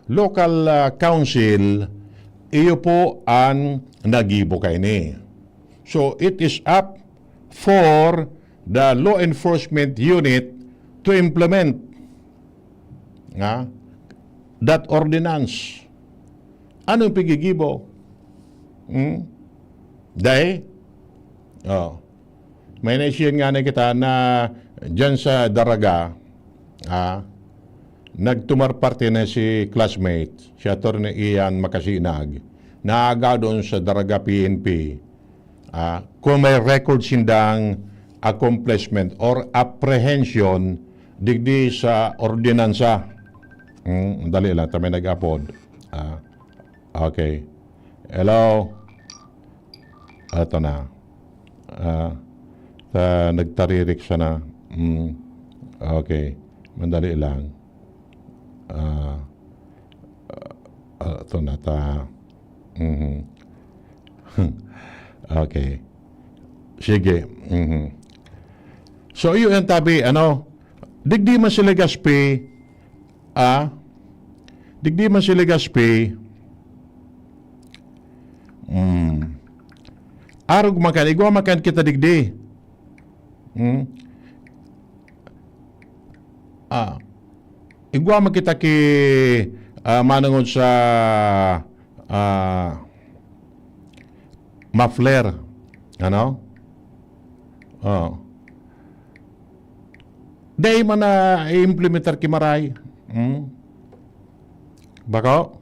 local, ah, council, iyo po ang nagibo kaini. So, it is up for the law enforcement unit to implement nga that ordinance. Anong pigigibo? Hmm? Dai? Oh. May naisiyan nga na kita na dyan sa Daraga, ah, nagtumar parte na si classmate, si Attorney Ian Makasinag, naaga doon sa Daraga P N P. Ah, kung may record sindang accomplishment or apprehension digdi sa ordinansa. Hmm, dali lang, ta may nag-apod. Ah, okay. Hello? Ato na. Ah, ta, nagtaririk siya na. Mm. Okay. Madali lang. Ah, ah, ato na ta. Mhm. Okay. Sige. Mhm. So, yun ang tabi, ano, digdi man si Legazpi, ah, digdi man si Legazpi, mm, arog man kan, igwa man kan kita digdi. Hmm? Ah, igwa man kita ki, ah, manongod sa, ah, muffler. Ano? Oh. Dai man na i-implementar ki Maray. Hmm? Bako?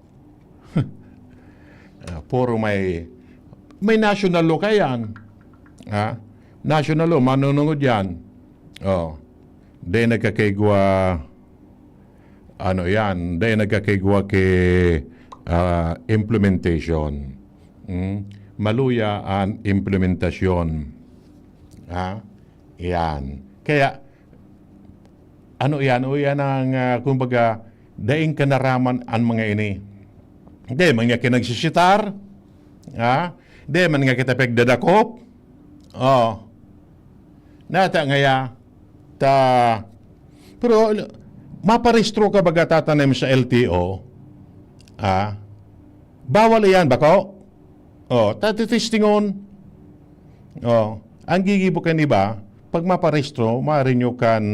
Ah, puro may, may national law kaya yan. Ha? National law, manunungod yan. Oh. Dai nagkakaigwa, ano yan, dai nagkakaigwa ki, ah, implementation. Hmm? Maluya an implementasyon. Ha? Yan. Kaya, ano yan? O yan ang, ah, kumbaga, daing kanaraman an mga ini. Di man nga kinagsisitar, ha? Di man nga kita pagdadakop. Oh. Nata ngaya, ta, pero maparehistro ka baga tatanim sa L T O, ha? Bawal iyan, bako? Oh, tatitestingon. Oh, ang gigibo kan iba, pag maparehistro, marinyo kan,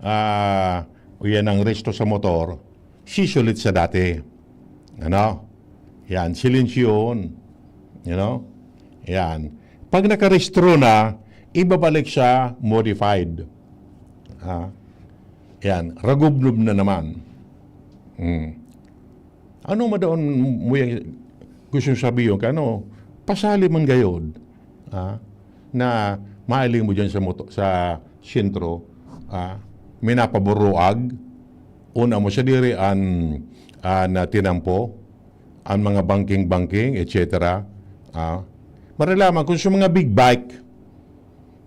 ah, o yan ang rehistro sa motor, sisulit sa dati. Ano? Yan, silensyuhon. You know? Yan. Pag nakarehistro na, ibabalik siya modified. Ah, yan, ragubnob na naman. Hmm. Ano madaon mo yung gusto sabihon ka, ano? Pasali man gayod, ah, na mailing mo dyan sa moto-, sa sentro, ah, minapaburuag, una mo sa diri an, an, ah, tinampo, an mga bangking-bangking, et cetera. Ah, maralaman kung sa mga big bike,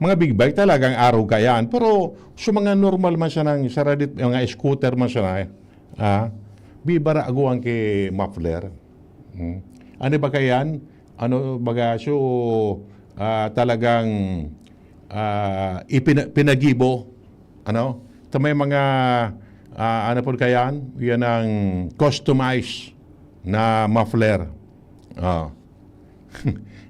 mga big bike talagang arog ka yan. Pero sa mga normal man siya ng saradit, mga scooter man siya na, ah, bibara aguan ki muffler. Hmm. Ano ba kaya yan? Ano baga, so, ah, talagang, ah, ipina-, pinagibo, ano? Ta may mga, ah, ano po kaya yan? Yan ang customized na muffler. Ah.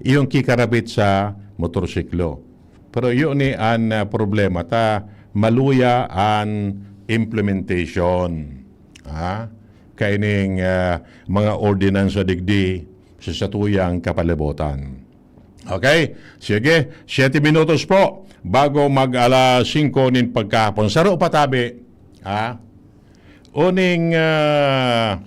Iyong kikarabit sa motorsiklo. Pero yun ni an, ah, problema ta maluya an implementation, ha, kaining, ah, mga ordinansa digdi sa satuyang kapalibutan. Okay? Sige, siyete minutos po bago mag alas singko nin pagkahapon. Saro pa tabi, ha? Uning, ah,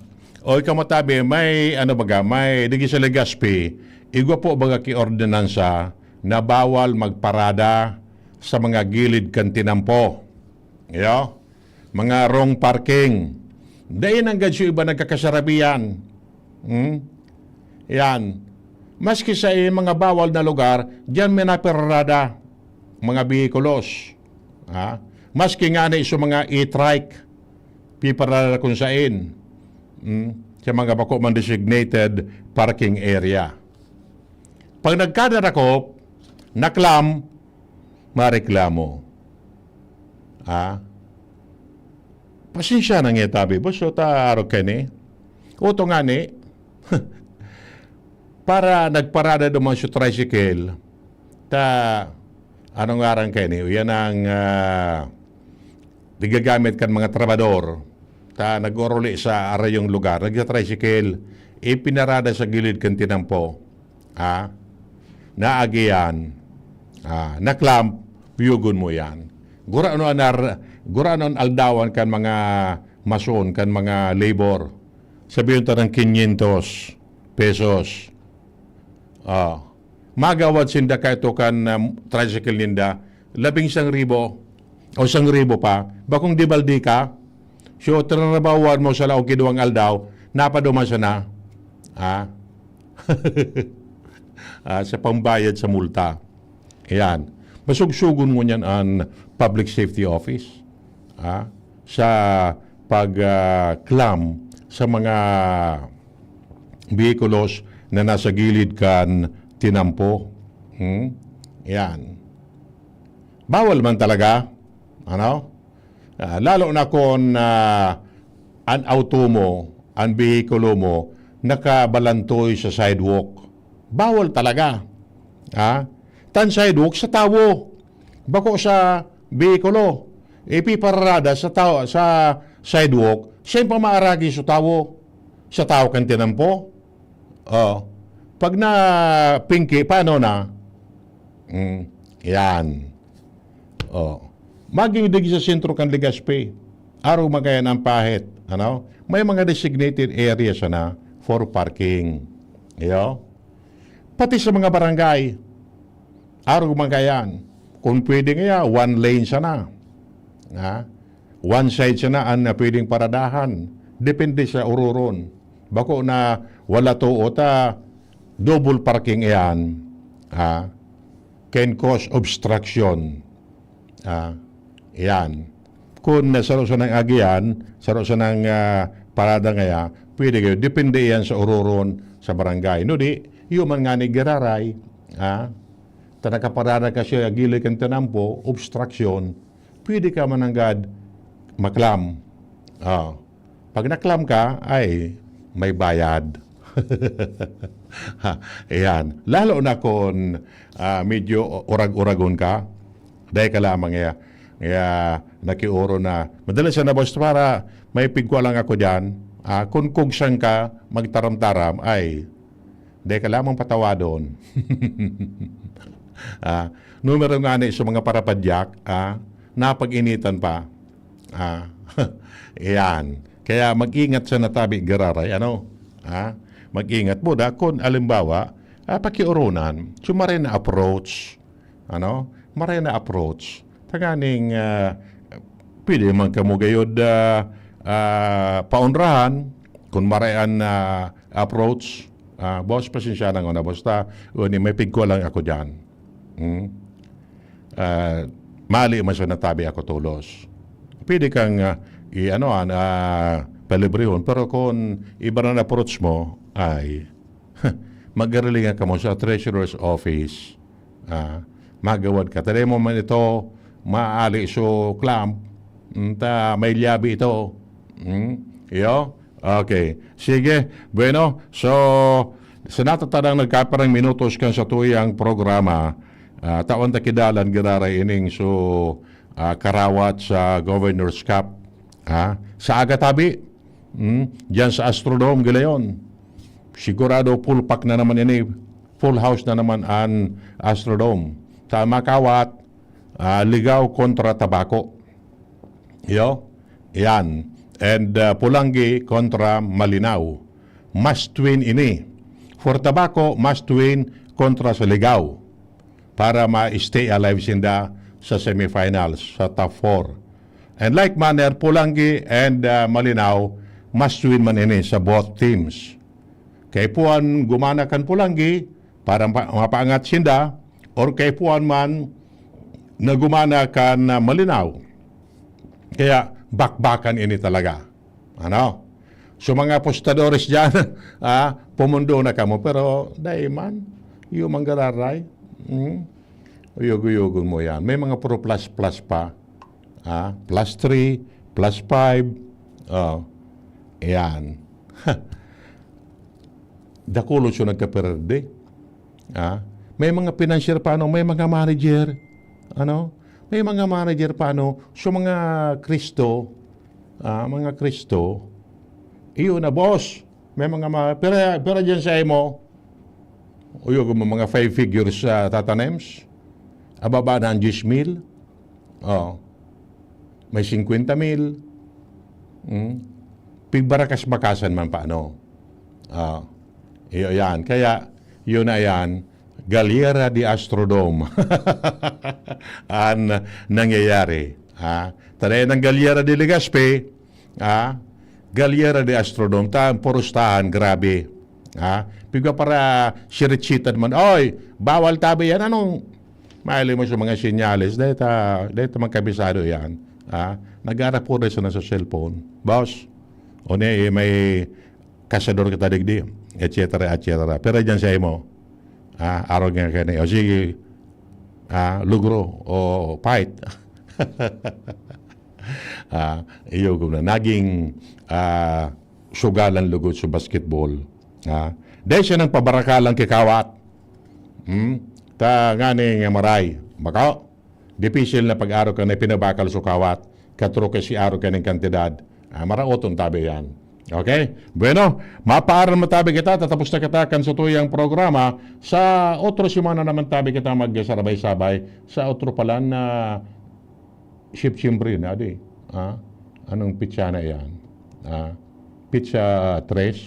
o ikaw mo tabi, may ano baga, may digi sa Legazpi, igwa po baga ki ordinansa na bawal magparada sa mga gilid kan tinampo. Iyo? Mga wrong parking. Dai nanggad sa iba nagkakasarabihan. Hmm? Yan. Maski sa mga bawal na lugar, diyan may naparada mga behikulos. Ha? Maski nga na sa mga e-trike, piparada kung sain. Hmm? Sa mga bako man designated parking area. Pag nagkadarakop, naklam, mareklamo. Ha? Pasensya na nga tabi, boss. So, ta arog kaini. Uto nga ni, para nagparada duman sa tricycle, ta, ano ngaran kaini? Yan ang, ah, nagagamit kan mga trabador. Ta nag-oruli sa arayong lugar, nagta-tricycle, ipinarada sa gilid kan tinampo. Ha? Naagian. Ah, naklamp, yugon mo yan. Gurano an ar-, gurano an aldawan kan mga mason, kan mga labor. Sabihin ta ng quinientos pesos. Ah. Magawad sinda kaito kan, um, tricycle ninda, labing sang ribo o sang ribo pa. Bakong di baldi ka? So, trarabahuan mo sa laog ki duwang aldaw, napaduman sana. Ha? ah, sa pambayad sa multa. Ayan. Masugsugon ngunyan an Public Safety Office, ah, sa pag, ah, clamp sa mga behikulos na nasa gilid kan tinampo. Hmm? Ayan. Bawal man talaga, ano? Ah, lalo na kun, ah, an auto mo, an behikulo mo, nakabalantoy sa sidewalk. Bawal talaga. Ha? Tan sidewalk sa tawo. Bako sa behikulo. Ipiparada sa tawo, sa sidewalk, siya yung pamaaragi sa tawo. Sa tawo kan tinampo. Oh. Pag na pingki, paano na? Mm, yan. Oh. Maging digi sa sentro kan Legazpi. Arog man kaya ang pahit, ano? May mga designated area sana for parking. Iyo. Pati sa mga barangay. Arog man kaya. Kung pwede nga, one lane sana. Ha? One side sana ang pwedeng paradahan. Depende sa ururon. Bako na wala to o ta, double parking iyan. Ha? Can cause obstruction. Ah, iyan. Kun saro sanang agihan, saro sanang, ah, parada ngaya, pwede kayo. Depende iyan sa ururon sa barangay. No di, iyo man ngani giraray, ah, ta nakaparada ka sa gilid kan tinampo, obstruction, pwede ka mananggad maklam. Ah, pag naklam ka, ay may bayad. Ha, ayan. Lalo na kung, ah, medyo urag-uragon ka, dai ka lamang iya, iya nakioro na, "Madali sana, boss, para may pigwa lang ako diyan." Ah, kun kugsan ka, magtaram-taram, ay, dai ka lamang patawadon. Ah, numero nga ni sa mga parapadyak, ah, napag-initan pa. Ah, iyan. Kaya mag-ingat sa natabi gararay, ano? Ah, mag-ingat po da kun alimbawa, ah, pakioronan. So, maray na approach, ano? Maray na approach. Tanganing, ah, pwede man kamo gayod, ah, ah, paonrahan kun maray an, ah, approach. Ah, boss, pasensya na nguna, basta, uni, may pigko lang ako diyan. Hmm? Ah, mali man sa natabi ako tolos. Pwede kang, ah, i-ano, ah, na palibrehon, pero kung iba na approach mo, ay, magagalingan ka mo sa treasurer's office. Ah, magawad ka. Tali mo man ito, maali so clamp, mm, ta may liyabi ito. Hmm? Iyo? Okay. Sige. Bueno, so, sa natatadang nagkaparang minutos kan sa tuyang programa, ah, tawan ta kidalan giraray ining so, ah, karawat sa Governor's Cup. Ha? Sa aga tabi, hmm, diyan sa Astrodome, Gilayon. Sigurado full pack na naman ini. Full house na naman an Astrodome. Sa makawat, ah, Ligao kontra Tabaco. Iyo? Yan. And, ah, Polangui kontra Malinao. Must win ini. For Tabaco, must win kontra sa Ligao para ma-stay alive sinda sa semifinals, sa top four. And like manner, Polangui and, ah, Malinao, must win man ini sa both teams. Kaipuhan gumana kan Polangui para mapa-, mapaangat sinda, or kaipuhan man na gumana kan, ah, Malinao. Kaya bakbakan ini talaga. Ano? So, mga apostadores diyan, ah, pumundo na kamo. Pero, dai man, iyo manggararay. Hmm? Uyog-uyogon mo yan. May mga puro plus-plus pa. Ah, plus three, plus five. Oh, yan. Dakulo siya nagkaperde. Ah, may mga financier pa, ano, may mga manager. Ano? May mga manager pa, ano? So, mga Kristo, ah, mga Kristo, iyo na, boss. May mga ma-, pira, pira dyan sa imo. Uyog mo mga five figures sa tatanems. Ababa na ang diyes mil. Oh. May singkwenta mil. Hmm? Pigbarakas-bakasan man pa, ano? Ah. Iyo yan. Kaya, yun na yan. Galera de Astrodome. An nangyayari. Ha? Tanayan ng Galera de Legazpi. Ha? Galera de Astrodome. Ta, ang purustahan, grabe. Ha? Iba para siritsitan man, "Oy, bawal tabi yan." Anong mahiling mo sa mga senyales? Dahil ta, dahil ta magkabisado yan. Ha? Nag-aarapores na sa cellphone. Boss, o ni, may kasador kita digdi, et cetera, et cetera. Pero dyan sa imo, ah, arog nga kani. O sige, ah, lugro o fight. Ah, iyo guna. Naging, ah, sugalan lugod sa basketball. Ah, dahil siya nang pabarakalang kikawat. Hmm? Ta ngani nga maray. Baka, dipisil na pag-arog ka na pinabakal sa kawat. Katro ka si arog ka ning kantidad. Ah, maraoton tabi yan. Okay? Bueno, mapaaram na tabi kita, tatapos na kita kan sa tuyang programa. Sa otro semana naman tabi kita magsasabay-sabay sa otro pala na Septyembre na, di. Ah, anong pitsa na yan? Ah, pitsa tres?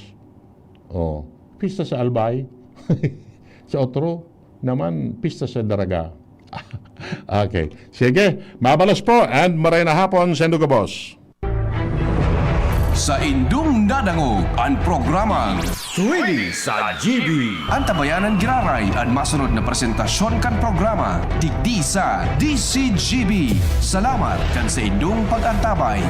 Oh, pista sa Albay. Sa otro naman, pista sa Daraga. Okay. Sige, mabalos po and maray na hapon, Sendugo Boss. Sa indong nadangog an programang Swede sa G B. Antabayanan giraray an masunod na presentasyon kan programa digdi sa D C G B. Salamat kan sa indong pag-antabay.